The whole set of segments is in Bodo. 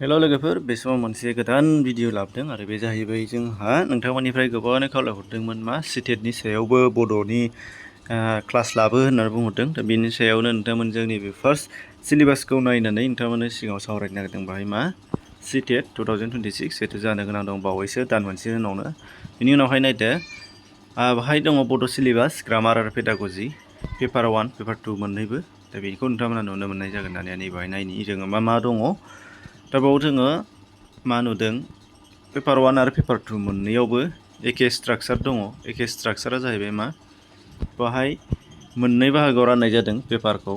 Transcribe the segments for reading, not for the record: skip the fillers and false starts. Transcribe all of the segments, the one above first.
हेल' लोगोफोर, बे समाव मोनसे गोदान भिडिअ लाबोदों आरो बे जाहैबाय जोंहा नोंथांमोननिफ्राय गोबाङानो खावलायहरदोंमोन मा सिटेटनि सायावबो बड'नि क्लास लाबो होननानै बुंहरदों। दा बेनि सायावनो नोंथांमोनजों नैबे फार्स्ट सिलेबासखौ नायनानै नोंथांमोननि सिगाङाव सावरायनो नागिरदों। बाहाय मा सिटेट 2026 जिहेथु जानो गोनां दं बावैसो दान मोनसे उनावनो। बेनि उनावहाय नायदो बाहाय दङ बड' सिलेबास, ग्रामार आरो पेडागजि, पेपार 1 पेपार 2 मोननैबो। दा बेखौ नोंथांमोना नुनो मोननाय जागोन। दानिया नैबेहाय नायनि जोङो मा दङ। दा बाव जोङो मा नुदों, पेपार 1 आरो पेपार 2 मोननैयावबो एखे स्ट्राक्चार दङ। एखे स्ट्राक्चारा जाहैबाय मा, बाहाय मोननै बाहागोआव राननाय जादों पेपारखौ।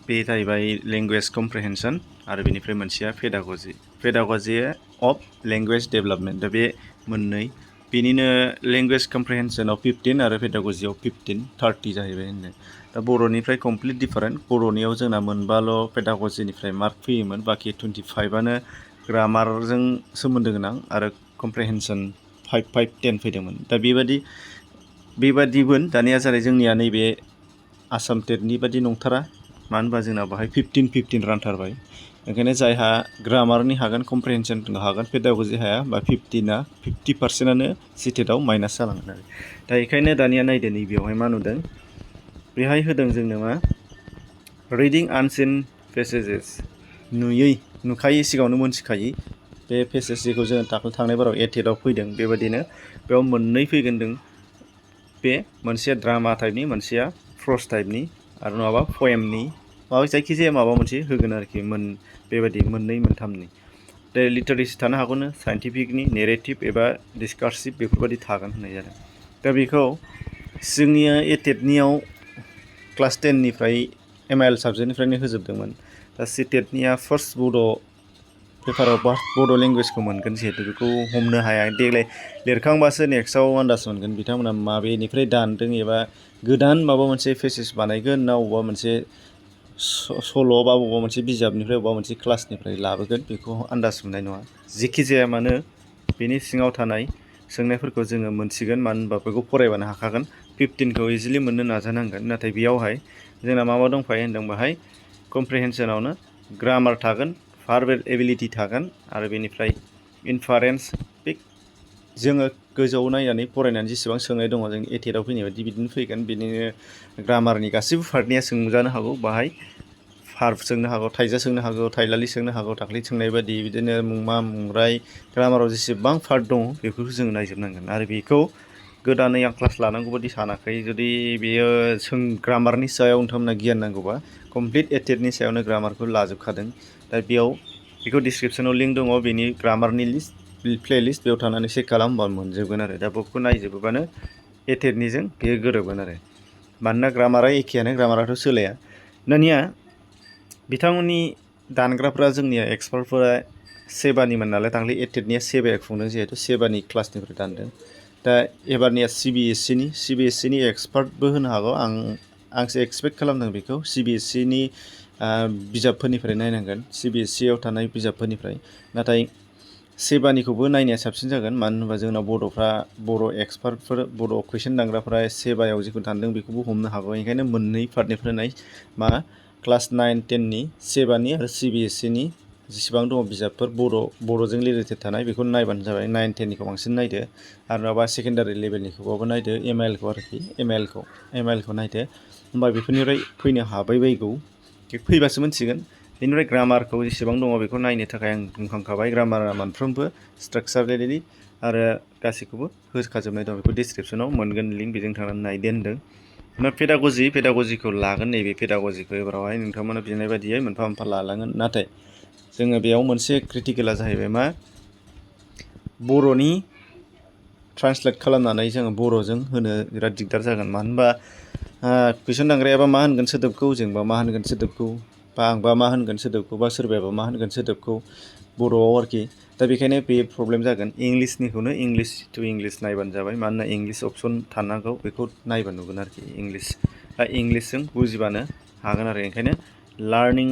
बे जाहैबाय लेंगुवेज कमप्रिहेनसन आरो बेनिफ्राय मोनसेया पेडागजि अफ लेंगुवेज डेभेलपमेन्ट। दा बे मोननै बेनिनो लेंगुवेज कमप्रिहेनसनाव 15 आरो पेडागजियाव 15, 30 जाहैबाय होनदों। दा बर'निफ्राय कमप्लिट डिफारेन्ट। बर'नियाव जोंना मोनबाल' पेडागजिनिफ्राय मार्क फैयोमोन, बाखि 25आनो ग्रामारजों सोमोन्दो गोनां आरो कमप्रिहेनसन 5, 5, 10 फैदोंमोन। दा बेबादिमोन। दानिया जाबाय जोंनिया नैबे आसाम टेटनि बादि नंथारा। मानो होनबा जोंना बाहाय 15 रानथारबाय। ओंखायनो जायहा ग्रामारनि हागोन, कमप्रिहेनसन हागोन, पेडागजि हाया, बा 50%आनो सिटेटआव माइनास जालांगोन आरो। दा बेखायनो दानिया नायदो, नैबेयावहाय मा नुदों, बेहाय होदों जोंनो मा रिडिं आनसिन पेसेजेस, नुखायै सिगाङावनो मोनथिखायै बे पेसेज जेखौ जोङो थांनाय बाराव एटेटआव फैदों। बेबायदिनो बेयाव मोननै फैगोन दों। बे मोनसेया ड्रामा टाइपनि, मोनसेया फ्रस टाइपनि, आरो नङाबा पएमनि, माबा जायखिजाया माबा मोनसे होगोन आरोखि। बेबायदि मोननै मोनथामनि। दा लिटारेसि थानो हागौनो, साइन्टिफिकनि, नेरेटिभ एबा डिसकार्सिभ बेफोरबायदि थागोन होननाय जादों। दा बेखौ जोंनिया एटेटनियाव क्लास 10निफ्राय MIL साबजेक्टनिफ्रायनो होजोबदोंमोन। दा सिटेटनिया फार्स्ट बड' पेपाराव बड' लेंगुवेजखौ मोनगोन, जिहेतु बेखौ हमनो हाया। देग्लाय लिरखांबासो नेक्स्टआव आन्दाज मोनगोन बिथांमोना माबेनिफ्राय दानदों, एबा गोदान माबा मोनसे पेसेज बानायगोन ना बबेबा मोनसे सल' बा बबेबा मोनसे बिजाबनिफ्राय बबेबा मोनसे क्लासनिफ्राय लाबोगोन, बेखौ आन्दाज मोननाय नङा। जेखि जाया मानो बेनि सिङाव थानाय सोंनायफोरखौ जोङो मोनसिगोन। मानो होनबा बेखौ फरायबानो हाखागोन। 15खौ इजिलि मोननो नाजानांगोन। नाथाय बेयावहाय जोंना मा दंफायो होनदों, बाहाय कमप्रिहेनसनावनो ग्रामार थागोन, भार्बेल एबिलिटि थागोन, आरो बेनिफ्राय इनफारेन्स। जोङो गोजौआव नायनानै फरायनानै जेसेबां सोंनाय दङ, जों एटेटआव फैनाय बायदि बिदिनो फैगोन। बिदिनो ग्रामारनि गासैबो पार्टनिया सोंजानो हागौ। बाहाय भार्ब सोंनो हागौ, थाइजा सोंनो हागौ, थाइलालि सोंनो हागौ, दाख्लै सोंनाय बायदि बिदिनो मुंमा मुंराय। ग्रामाराव जेसेबां पार्ट दङ बेफोरखौ जों नायजोबनांगोन। आरो बेखौ गोदानै आं क्लास लानांगौ बायदि सानाखै। जुदि बेयो ग्रामारनि सायाव नोंथांमोना गियान नांगौबा, कमप्लिट एटेटनि सायावनो ग्रामारखौ लाजोबखादों। दा बेखौ डिसक्रिपसनाव लिंक दङ, बेनि ग्रामारनि प्लेलिस्ट, बेयाव थानानै चेक खालामबा मोनजोबगोन आरो। दा बेखौ नायजोबोबानो एटेटनिजों बेयो गोरोबगोन आरो। मानोना ग्रामारा एखेयानो, ग्रामाराथ' सोलाया। दानिया बिथांमोननि दानग्राफ्रा, जोंनिया एक्सपार्टफोरा सेबानिमोन नालाय, दाख्लै एटेटनिया सेबाया खुंदों, जिहेतु सेबानि क्लासनिफ्राय दानदों। दा एबारनिया CBSEनि एक्सपार्टबो होनो हागौ। आंसो एक्सपेक्ट खालामदों बेखौ। CBSEनि बिजाबफोरनिफ्राय नायनांगोन, CBSEआव थानाय बिजाबफोरनिफ्राय। नाथाय सेबानिखौबो नायनाया साबसिन जागोन। मानो होनबा जोंनाव बर' एक्सपार्टफोर, बर' कुइसन दानग्राफ्रा सेबायाव जेखौ दानदों बेखौबो हमनो हागौ। ओंखायनो मोननै पार्टनिफ्राय नाय, क्लास 9, 10नि सेबानि आरो CBSEनि जेसेबां दङ बिजाबफोर बर'जों रिलेटेड थानाय, बेखौ नायबानो जाबाय। 9, 10निखौ बांसिन नायदो, आरो नङाबा सेकेन्डारि लेभेलनिखौबाबो नायदो, MILखौ आरोखि। MILखौ नायदो। होमबा बेफोरनिफ्राय फैनो हाबायबायगौ। फैबासो मोनथिगोन। बेनिफ्राय ग्रामारखौ जेसेबां दङ बेखौ नायनो थाखाय आं बुंखांखाबाय। ग्रामारा मोनफ्रोमबो स्ट्राक्चारेलि आरो गासैखौबो होखाजोबनाय दं। बेखौ डिसक्रिपसनाव मोनगोन लिंक, बेजों थांनानै नायदो होनदों। पेडागजिखौ लागोन। नैबे पेडागजिखौ एबारावहाय नोंथांमोना बिनाय बायदियै मोनफा मोनफा लालांगोन। नाथाय जोङो बेयाव मोनसे क्रिटिकेला जाहैबाय मा, बर'नि ट्रान्सलेट खालामनानै जोङो बर'जों होनो बिराद दिगदार जागोन। मानो होनबा कुइसन दांग्रायाबा मा होनगोन सोदोबखौ, जोंबा मा होनगोन सोदोबखौ, बा आंबा मा होनगोन सोदोबखौ, बा सोरबायाबा मा होनगोन सोदोबखौ बर'आव आरोखि। दा बेखायनो बे प्रब्लेम जागोन। इंलिसनिखौनो इंलिस टु इंलिस नायबानो जाबाय। मानोना इंलिस अपसन थानांगौ, बेखौ नायबानो नुगोन आरोखि। इंलिसजों बुजिबानो हागोन आरो। ओंखायनो लार्निं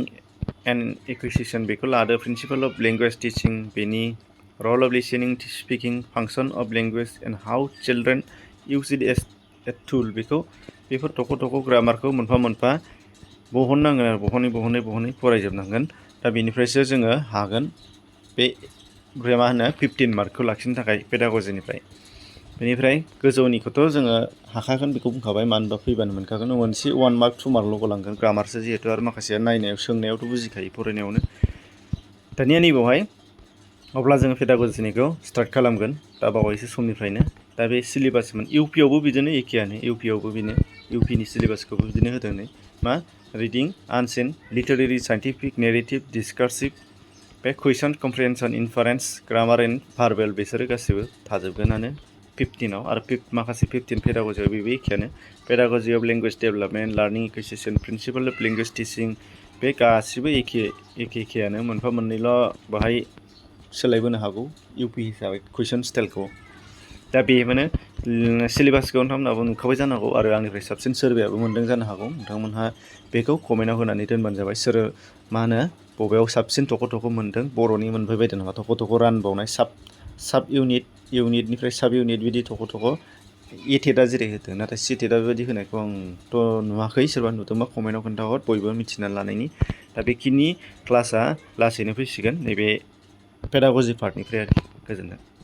एन्ड एक्विजिसन बेखौ लादो। प्रिन्सिपल अफ लेंगुवेज टिचिं, बेनि role of listening speaking, function of language, and how children use it as a tool. Before थख' ग्रामारखौ मोनफा मोनफा बहननांगोन आरो। बहनै फरायजोबनांगोन। दा बेनिफ्रायसो जोङो हागोन बे ओमफ्राय मा होनो 15 मार्कखौ लाखिनो थाखाय पेडागजिनिफ्राय बेनिफ्राय गोजौनिखौथ' जोङो हाखागोन बेखौ बुंखाबाय मानो होनबा फैबानो मोनखागोन मोनसे 1 मार्क 2 मार्कल' गलांगोन ग्रामारसो जिहेतु आरो माखासेया नायनायाव सोंनायावथ' बुजिखायो फरायनायावनो दानिया नैबावहाय अब्ला जोङो पेडागजिनिखौ स्टार्ट खालामगोन दा बावैसो समनिफ्रायनो दा बे सिलेबासमोन इउपिआवबो बिदिनो एखेयानो इउपिआवबो बेनो इउपिनि सिलेबासखौबो बिदिनो होदों नै मा रिडिं आनसेन लिटारेरि साइन्टिफिक नेरेटिभ डिसकार्सिभ बे कुइसन कम्प्रिहेनसन इनफारेन्स ग्रामार एन्ड भार्बेल बिसोरो गासिबो थाजोबगोनानो 15आव आरो माखासे 15 पेडागजियाव बेबो एखेयानो pedagogy of language development learning acquisition principle of language teaching बे गासिबो एखेयानो मोनफा मोननैल' बाहाय सोलायबोनो हागौ इउपि हिसाबै कुइसन स्टाइलखौ दा बेमोनो सिलेबासखौ नोंथांमोनहाबो नुखाबाय जानांगौ आरो आंनिफ्राय साबसिन सोरबायाबो मोनदों जानो हागौ नोंथांमोनहा बेखौ कमेन्टआव होनानै दोनबानो जाबाय सोर मा होनो बबेयाव साबसिन थख' मोनदों बर'नि मोनफैबायदों नामा थख' रानबावनाय साब इउनिटनिफ्राय साब इउनिट बिदि थख' एटेटआ जेरै होदों नाथाय सिटेटआ बेबायदि होनायखौ आंथ' नुवाखै सोरबा नुदोंबा कमेन्टआव खोन्थाहर बयबो मिथिना लानायनि दा बेखिनि क्लासआ लासैनो फैसिगोन नैबे पेडागजि पार्टनिफ्राय आरो गोजोन्थों